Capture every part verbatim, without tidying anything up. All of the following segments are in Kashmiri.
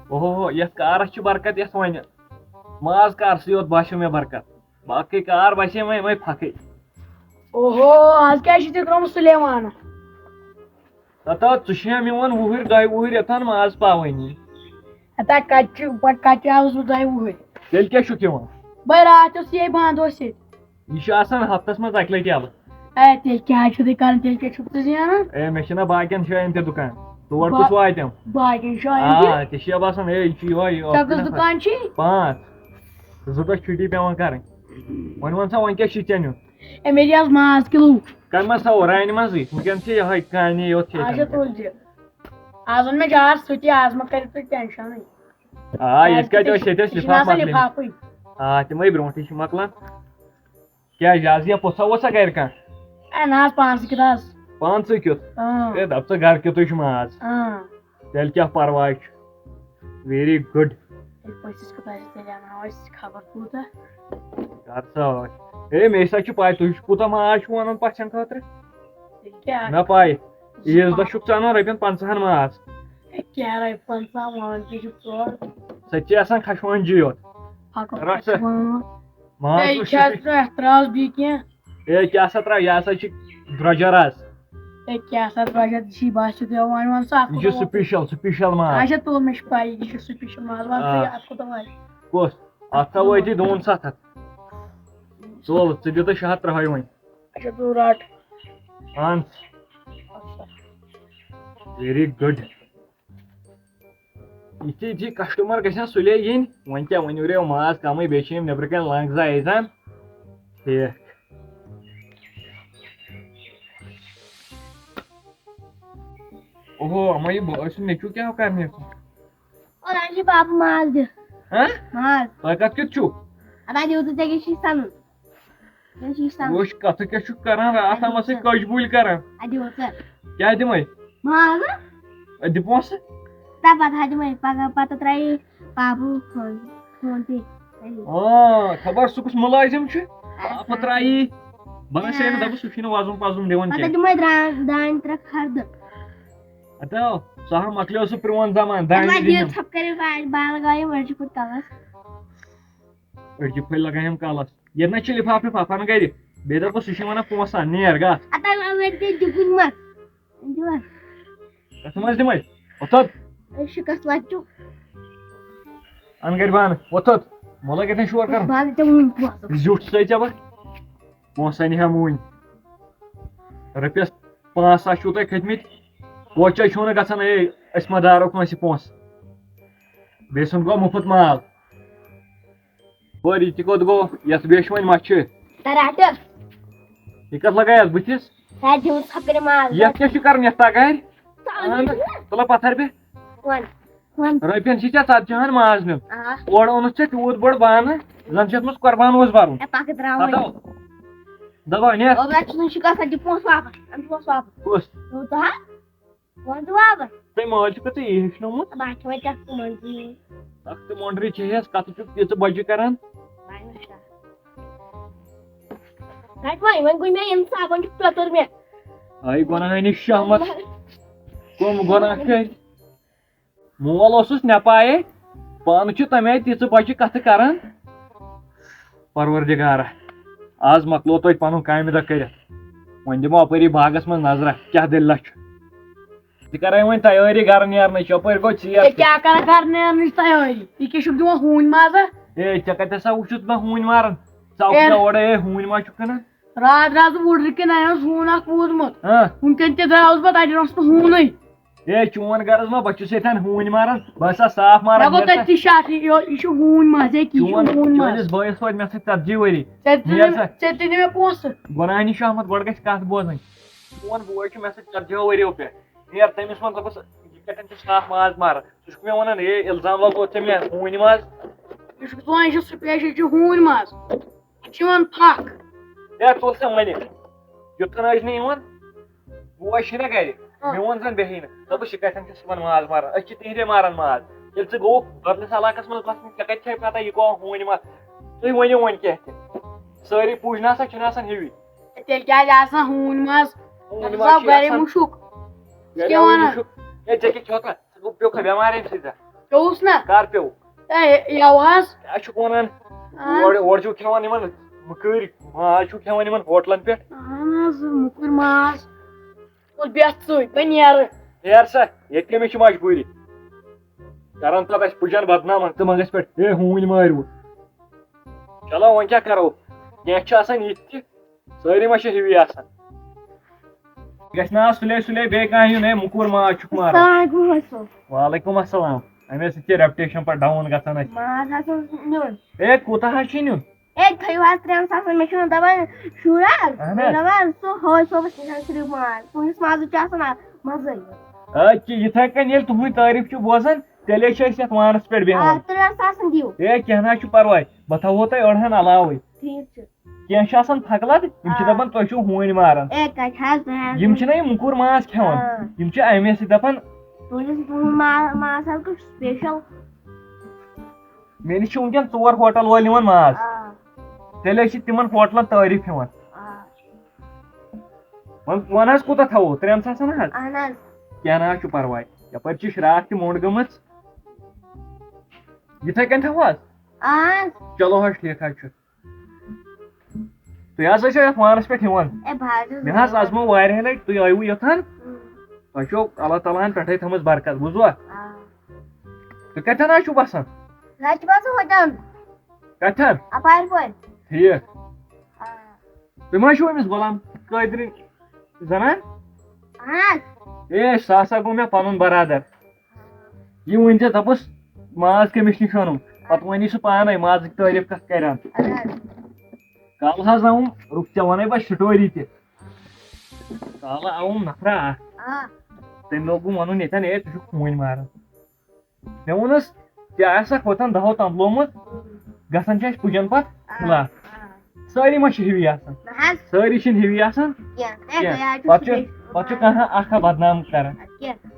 اوہو، یتھ کارس چھِ برکت، یتھ وۄنۍ ماز کارسٕے یوت باسیو مےٚ برکت، باقٕے کار باسے وۄنۍ وۄنۍ پھکٕے۔ اوہو، آز کیٛاہ چھُ ژےٚ ترٛوومُت سُلیمان؟ ہتا، ژٕ چھُے میون وُہٕرۍ دۄیہِ وُہٕرۍ یوٚتام ماز پاوٲنی۔ ہتا، کتہِ چھُ، پتہٕ کتہِ آوُس بہٕ دۄیہِ وُہٕرۍ؟ تیٚلہِ کیٛاہ چھُکھ یِوان؟ بہٕ راتھ اوس یے بنٛد اوس ییٚتہِ۔ یہِ چھُ آسان ہفتس منٛز اکہِ لٹہِ یلہٕ۔ اے، تیٚلہِ کیٛاہ چھُ تُہۍ کران؟ تیٚلہِ کیٛاہ چھُکھ ژٕ زینان؟ اے، مےٚ چھِنہ باقین جاین تہِ دُکان، تور با- کُس واتٮ۪م؟ باقین جاین آ، تہِ؟ ژےٚ چھِیا باسان، اے، یہِ چھُ یِہوٚے، یہِ ژےٚ کُس اوکُن دُکان چھُے؟ پانٛژھ۔ زٕ دۄہ چھُٹی پٮ۪وان کرٕنۍ۔ وۄنۍ وَن سا، وۄنۍ کیٛاہ چھُے ژےٚ نیُن؟ اے، مےٚ دِ آز ماز کِلوٗ۔ کَمہِ منٛز تھاوو؟ رانہِ منٛزٕے؟ وٕنکٮ۪ن چھِ یِہوٚے کانی یوت چھِ آز ییٚتٮ۪ن۔ چھا تُل زِ۔ آز اوٚن مےٚ جار سُہ تہِ، آز مہ کٔرِو تُہۍ ٹٮ۪نشَنٕے۔ آ، ییٚتہِ کیٛازِ کَتہِ کہِ اوس؟ ییٚتہِ ٲسۍ یہِ چھِنہٕ لِفاف آسان مۄکلٲمٕتۍ۔ لِفافٕے۔ آ، تِمَے برونٛٹھٕے چھِ مۄکلان۔ کیٛازِ، آز یا پوٚژھا ووٚژھا گَرِ کانٛہہ؟ اے نہ حظ، پانسٕے کیُتھ حظ۔ پانسٕے کیُتھ؟ اۭں، اے، دَپ ژٕ، گَرٕ کیُتھُے چھُ ماز۔ اۭں۔ تیٚلہِ کیٛاہ پَرواے چھُ؟ ویری گُڈ۔ تیٚلہِ پٔژھِس خۄدایَس تیٚلہِ اَنہٕ ہاو أسۍ خبر کوٗتاہ۔ کَر سا ٲش۔ اے، مےٚ سا چھِ پَے، تُہۍ چھِو کوٗتاہ ماز چھُو اَنان پَژھٮ۪ن خٲطرٕ؟ تیٚلہِ کیٛاہ؟ مےٚ پَے، عیٖذ دۄہ چھُکھ ژٕ اَنان رۄپیَن پنٛژاہَن ماز۔ اے، کیٛاہ رۄپیہِ پنٛژاہ وَنان تہِ چھُکھ ژٕ اورٕ۔ سۄ تہِ چھِ آسان خشوَنجی یوت۔ پَکو رَٹھ سا۔ پَتہٕ وَنو۔ ماز اے، یہِ چھُ چھِ اَتھ ترٛٹھ ترٛاس بیٚیہِ کینٛہہ؟ اے، کیٛاہ سا ترٛاو؟ یہِ ہسا چھِ درٛۄجر آز۔ اے، کیٛاہ سا درٛۄجر چھِ، یہِ باسیو تۄہہِ وۄنۍ وَن سا اَتھ یہِ چھُ کوٗتاہ ووت۔ سُپیشل، سُپیشل ماز۔ اچھا، تُل، مےٚ چھِ پَیی، یہِ چھُ سُپیشل ماز، وَن سا آ۔ یہِ اَتھ کوٗتاہ واتہِ۔ کُس؟ اَتھ تھاو وٲتی دُوُن ستھ ہَتھ۔ تُل، ژٕ دِ تہٕ شےٚ ہَتھ ترٛاوہَے وۄنۍ۔ اچھا، تُل رَٹ۔ اَہَن۔ ویری گُڈ۔ یِتھی یِتھی کسٹمر گژھن سُلے یِنۍ۔ وۄنۍ کیٛاہ، وۄنۍ ہُریو ماز کمٕے، بیٚیہِ چھِ یِم نیٚبرٕ کَنۍ لنٛگ زٕ ایزان۔ ٹھیٖک۔ اوہو، اما یہِ بٲے سُنٛد نیٚچوٗ کیٛاہ کرنہِ؟ اور اَسہِ چھِ پاپہٕ ماز دِتھ۔ ہاں؟ ماز۔ تۄہہِ کتھ کیُتھ چھُو؟ اَدٕ اَتہِ یوٗتاہ ژےٚ کیٛاہ چھُے سَنُن؟ ژےٚ چھُے سَنُن۔ وٕچھ، کتھٕ کیٛاہ چھُکھ کران؟ راتھ تام ٲسٕے کٔج بوٗلۍ کران۔ اَدٕ یوٗتاہ۔ کیٛاہ دِمے؟ ماز ہا؟ اَدٕ دِ پونٛسہٕ۔ تَمہِ پَتہٕ ہا دِمَے پَگاہ، پَتہٕ ترٛایی پاپہٕ فون، فون پے۔ آ، خبر سُہ کُس مُلٲزِم چھُ؟ پتہٕ ترٛایی۔ بہٕ نہ چھُسے نہٕ دَپان سُہ چھُنہٕ وَزُن پَزُن دِوان پَتہٕ کینٛہہ۔ دِمَے درٛا-، دانہِ ترٛکھ ہَردٕ۔ ہتو، سُہ ہا مۄکلیو سُہ پرٛون زمان، دانہِ پَتہٕ زِنہِ۔ دِیِو ژھۄپہٕ کٔرِتھ واجہِ بال گایہِ مَرجہِ پھُٹ کَلَس۔ أڑجہِ پھٔلۍ لگان یِم کَلَس۔ ییٚتہِ نہ چھِ لِفاف وِفاف اَنہٕ گَرِ۔ بیٚیہِ دَپو سُہ چھُ وَنان پونٛسہٕ اَن، نیر گژھ۔ اَتھ ہا وَنہِ تہِ دِکُن مَتھ۔ دِوان۔ کَتھ منٛز دِمَے؟ وۄتھُت۔ أسۍ چھِ کَتھ لَچُک۔ اَن گَرِ بانہٕ، وۄتھُت۔ مۄلہ کَتٮ۪ن شور کَرُن؟ بَنہٕ تہِ وُنہِ پونٛسہٕ۔ زیُٹھ چھُسَے ژےٚ بہٕ۔ پونٛسہٕ اَنہِ ہا وُنۍ۔ رۄپیَس پانٛژھ ساس چھُو تۄہہِ کھٔتۍمٕتۍ۔ کوچے چھُو نہٕ گژھان، ہے، أسۍ ما دارو کٲنٛسہِ پونٛسہٕ؟ بیٚیہِ سُنٛد گوٚو مُفت مال۔ اور یہِ تہِ کوٚت گوٚو؟ یَتھ بیٚیہِ چھِ وۄنۍ مَچھِ۔ تَرٛاٹہٕ۔ یہِ کَتھ لَگایَتھ بٕتھِس؟ ہے، دِیِو ژھۄپہٕ کٔرِتھ ماز۔ یَتھ کیٛاہ چھُ کَرُن یَتھ تَگارِ؟ ژٕ اَن۔ تُلہ پَتھَر بیٚہہ۔ وَن۔ وَن۔ رۄپیَن چھِ ژےٚ ژَتجِہَن ماز نیُن۔ آ۔ اورٕ اوٚنُتھ ژےٚ تیوٗت بوٚڑ بانہٕ، زَن چھِ یَتھ منٛز قۄربان اوس بَرُن۔ ہے، پَکھ ترٛاوَے۔ ہَتو۔ دَپان نیر۔ او، بَس، ژٕ چھُنہٕ شِکَس اَتہِ پونٛسہٕ واپَس۔ اَن پونٛسہٕ واپَس۔ کُس؟ نو ژٕ ہا۔ وَن ژٕ واپَس۔ تٔمۍ مٲلۍ چھُکھ ژےٚ یی ہیٚچھنومُت؟ بہٕ ہا چھُ وۄنۍ ژےٚ مٔنٛزی۔ اَکھ تہٕ مۄنٛڈرٕے چھے ہَس، کَتھٕ چھُکھ تیٖژٕ بَجہِ کَران۔ رَٹہِ وۄنۍ، وۄنۍ گوٚو مےٚ اِنصاف، وۄنۍ چھُ پیوٚتُر مےٚ۔ آے گۄناہ نِش شہمت۔ کٕم گۄناہ کٔرۍ؟ مول اوسُس نٮ۪پایے، پانہٕ چھُ تَمہِ آیہِ تِژٕ بَجہِ کَتھٕ کَران۔ پروردگارا، آز مۄکلو توتہِ پَنُن کامہِ دۄہ کٔرِتھ۔ وۄنۍ دِمو اَپٲری باغَس منٛز نظرہ، کیٛاہ دٔلیٖلہ چھُ۔ ژٕ کَرَے وۄنۍ تیٲری گَرٕ نیرنٕچ، یَپٲرۍ گوٚو ژیر ہے، تہِ۔ کیٛاہ کَرٕ گَرٕ نیرنٕچ تیٲری؟ یہِ کیٛاہ چھُکھ دِوان ہوٗنۍ مازا؟ ہے، ژےٚ کَتہِ ہسا وُچھُتھ مےٚ ہوٗنۍ ماران؟ ژٕ آوُکھ ہے۔ مےٚ اورَے، ہے، ہوٗنۍ ما چھُکھ کٕنان؟ راتھ درٛاس بہٕ وُڈرِ کِنۍ، اَسہِ اوس ہوٗن اَکھ ووٗدمُت۔ ہاں۔ وٕنکٮ۪ن تہِ درٛاوُس بہٕ، تَتہِ اوس نہٕ ہوٗنُے۔ ہے، چون غرض ما، بہٕ چھُس ییٚتٮ۪ن ہوٗنۍ ماران، بہٕ ہسا صاف ماران، مےٚ گوٚو نیرٕ سا۔ تٔتی شک، یہِ یہِ چھُ ہوٗنۍ ماز، ہے، کہِ یہِ چھُ چون، ہوٗنۍ ماز۔ چٲنِس بٲیِس وٲتۍ مےٚ سۭتۍ ژتجی ؤری۔ ژےٚ تہِ نیر نہٕ سا۔ ژےٚ تہِ نہٕ مےٚ پونٛسہٕ۔ گۄناہ نِش شہمت، گۄڈٕ گژھِ کَتھ بوزٕنۍ۔ چون بوے چھُ مےٚ سۭتۍ ژتجی ؤریو پٮ۪ٹھ۔ نیر تٔمِس وَن، دَپُس، یہِ کَتٮ۪ن چھُ صاف ماز ماران؟ ژٕ چھُکھ مےٚ وَنان، ہے، اِلزام لگوو ژےٚ مےٚ ہوٗنۍ ماز۔ یہِ چھُ دَپان، یہِ چھُ سُپیشل، یہِ چھُ ہوٗنۍ ماز۔ اَتھ چھِ یِوان پھکھ۔ ہے، تُل سا وَنہِ، یُتھ نہٕ أسۍ نہٕ یِوان۔ بوے چھُے نہ گرِ؟ آ۔ مےٚ ووٚن زَن بیٚہٕے نہٕ۔ دوٚپُس، یہِ کَتٮ۪ن چھِ صُبحن ماز ماران؟ أسۍ چھِ تِہِنٛدے ماران ماز۔ ییٚلہِ ژٕ گوٚوُکھ بدلِس علاقَس منٛز بَسنہِ، ژےٚ کَتہِ چھےٚ پَتہ یہِ گوٚو ہوٗنۍ ماز؟ تُہۍ ؤنِو وۄنۍ کیٛاہ تہِ۔ سٲری پوٗج نہ سا چھِنہٕ آسان ہِوی۔ تیٚلہِ کیٛازِ آسان ہوٗنۍ ماز؟ ہوٗنۍ تَتھ ماز آو چھِ گرے آسان۔ مُشُک۔ گرِ کیٛاہ آو وَنان؟ مُشُک۔ ہے، ژےٚ کیٛاہ کھیوٚتھا؟ ژٕ گوٚو پیوٚکھا بٮ۪مار اَمہِ سۭتۍ ژےٚ؟ پیوٚوُس نا؟ کر پیوٚو؟ اے، یَوٕ حظ۔ کیٛاہ چھُکھ وَنان؟ اہن اورٕ اورٕ چھُو کھٮ۪وان یِمن مٔکٕرۍ ماز چھُو کھٮ۪وان یِمن ہوٹلن پٮ۪ٹھ؟ اہن حظ، مُکُر ماز۔ اوس بیٚہہ ژٕے، بہٕ نیرٕ۔ نیر سا، ییٚتہِ کٔمِس چھِ مجبوٗری؟ کران پتہٕ اَسہِ پُجن بدنام تہٕ منٛگس پٮ۪ٹھ، ہے ہوٗنۍ مٲرِو۔ چلو وۄنۍ کیٛاہ کرو؟ کینٛہہ چھِ آسان یِتھۍ تہِ، سٲری ما چھِ ہِوی آسان؟ گژھِ نہ آز سُلے سُلے بیٚیہِ کانٛہہ یُن، ہے مُکُر ماز چھُکھ ماران۔ السلام علیکم حظ۔ وعلیکم السلام۔ اَمے سۭتۍ چھِ ریپوٹیشن پتہٕ ڈاوُن گژھان اَسہِ۔ ماز حظ اوس نیُن۔ ہے کوٗتاہ حظ چھُے نیُن؟ اے تھٲیِو حظ ترٛٮ۪ن ساسن، مےٚ چھُنہٕ دَپان شُر حظ۔ اہن مےٚ حظ۔ دَپان سُہ ہٲے صٲبَس نِش حظ صرف ماز، تُہٕنٛدِس مازَس چھُ آسان اَ-، مَزَے۔ أتۍ چھِ یِتھَے کٔنۍ ییٚلہِ تُہُنٛد تعریٖف چھُ بوزان، تیٚلے چھِ أسۍ یَتھ وانَس پٮ۪ٹھ آ، بیٚہوان۔ ترٛٮ۪ن ساسَن دِیِو۔ ہے کینٛہہ نہ حظ چھُ پَرواے، بہٕ تھاوہو تۄہہِ أڑہَن علاوٕے۔ ٹھیٖک چھُ۔ کینٛہہ چھِ آسان پھکلَت، یِم چھِ آ۔ دَپان تُہۍ چھِو ہوٗنۍ ماران۔ اے کَتہِ حظ، تۄہہِ حظ یِم چھِنہ یِم مُکُر ماز کھٮ۪وان، آ۔ یِم چھِ اَمے سۭتۍ دَپان۔ تُہٕنٛدِس، تُہُنٛد ما-، ماز حظ گوٚو special۔ مےٚ نِش چھِ وٕنکٮ۪ن ژور ہوٹل وٲلۍ نِوان ماز، آ، تیٚلہِ ٲسۍ تِمن ہوٹلن تعٲریٖف ہٮ۪وان۔ آ۔ وۄنۍ وَن حظ کوٗتاہ تھاوو، ترٛٮ۪ن ساسَن حظ؟ اہن حظ۔ کینٛہہ نہ حظ چھُ پَرواے، یَپٲرۍ چھِ شراکھ تہِ موٚنٛڈ گٔمٕژ۔ یِتھَے کٔنۍ تھاوو حظ؟ آ۔ چلو حظ، ٹھیٖک حظ چھُ۔ تُہۍ حظ ٲسِو یَتھ وانَس پٮ۪ٹھ یِوان۔ اے بہٕ حظ چھُس مےٚ حظ آزمٲو واریاہہِ لَٹہِ، تُہۍ آیوٕ یوٚتَن۔ اۭں۔ تۄہہِ چھو اللہ تعالیٰ ہَن پٮ۪ٹھَے تھٲومٕژ برکت، بوٗزوا؟ آ۔ تُہۍ کَتٮ۪ن حظ چھُو بَسان؟ مےٚ حظ چھِ بَسان ہوٚتٮ۪ن، کَتٮ۪ن؟ اَپارِ پورِ۔ ٹھیٖک۔ آ۔ تُہۍ ما چھِو أمِس غلام قٲدرٕنۍ زَنان؟ اہن حظ۔ اے، سُہ ہسا گوٚو مےٚ پَنُن برادر۔ یہِ ؤنۍ زِ دَپُس، ماز کٔمِس نِش اَنو؟ پَتہٕ وَنہِ سُہ پانَے مازٕکۍ تعٲریٖف کَتھ کَرِ۔ اہن حظ۔ کالہٕ حظ آوُم، رُک ژےٚ وَنَے بہٕ story تہِ۔ کالہٕ آوُم نفرا اَکھ۔ آ۔ تٔمۍ لوگُم وَنُن ییٚتٮ۪ن، "اے، ژٕ چھُکھ ہوٗنۍ ماران۔" مےٚ ووٚنُس، "ژےٚ آسَکھ ہوٚتٮ۪ن دَہو تَمبلومُت، گژھان چھِ اَسہِ پُجَن پَتہٕ آ۔ خلاف۔ آ۔ سٲری ما چھِ ہِوی آسان؟" نہ حظ۔ سٲری چھِنہٕ ہِوی آسان۔ کینٛہہ۔ اے، کینٛہہ۔ تۄہہِ حظ چھُ پَتہٕ چھُ، special۔ پَتہٕ چھُ کانٛہہ اَکھ اَکھ بدنام کران۔ اَدٕ کیٛاہ؟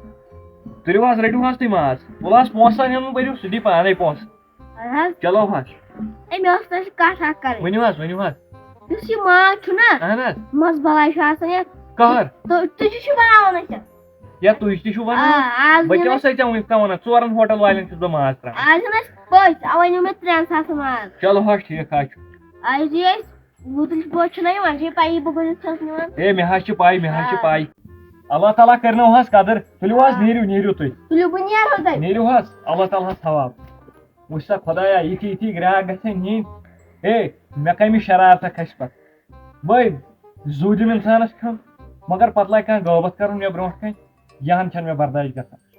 تُلِو حظ، رٔٹِو حظ تُہۍ ماز۔ وَلہٕ حظ، پونٛسہٕ ژھانٛڈن نہٕ بٔرِو، سُہ دی پانَے پونٛسہٕ۔ اہن حظ۔ چلو حظ۔ اے، مےٚ ٲس تۄہہِ سۭتۍ کَتھ اَکھ کَرٕنۍ۔ ؤنِو حظ، ؤنِو حظ۔ یُس یہِ ماز چھُنہ، اہن حظ۔ مَزٕ بَلاے چھُ آسان یَتھ۔ قہر۔ تُہۍ، تُہۍ چھِو چھِو بَناوان اَسہِ۔ یا تُہۍ تہِ چھِو وَنان؟ آ، آز بہٕ نِمہٕ کیٛاہ اوسَے ژےٚ وٕنیُک تام وَنان؟ ژورَن ہوٹَل والٮ۪ن چھُس بہٕ ماز ترٛاوان۔ آز چھِنہٕ اَسہِ پٔژھۍ، اَوَے نیوٗ مےٚ ترٛٮ۪ن ساسَن ماز۔ چلو حظ، ٹھیٖک حظ چھُ۔ آز یہِ اَسہِ وُتٕلۍ پٲٹھۍ چھُنہ یِوان، چھِ پَیی بہٕ کۭتِس چھَس نِوان۔ ہے، مےٚ حظ چھِ پَے، مےٚ حظ چھِ آ۔ پَے۔ اللہ تعالیٰ کَرنو حظ قدر۔ تُلِو حظ، آ۔ نیٖرِو، نیٖرِو تُہۍ۔ تُلِو، بہٕ نیرو تۄہہِ۔ نیٖرِو حظ، اللہ تعالیٰ ہَس حوالہٕ۔ وٕچھ سا خۄدایا، یِتھی یِتھی گرٛاکھ گژھن نِنۍ۔ ہے، مےٚ کَمہِ شرارتہ کھسہِ پَتہٕ؟ بٔے زوٗدِم اِنسانَس کھیوٚن، مگر پَتہٕ لَگہِ کانٛہہ غٲبت کَرُن مےٚ برونٛٹھ کَنہِ، یہِ ہَن چھَنہٕ مےٚ برداش گژھان۔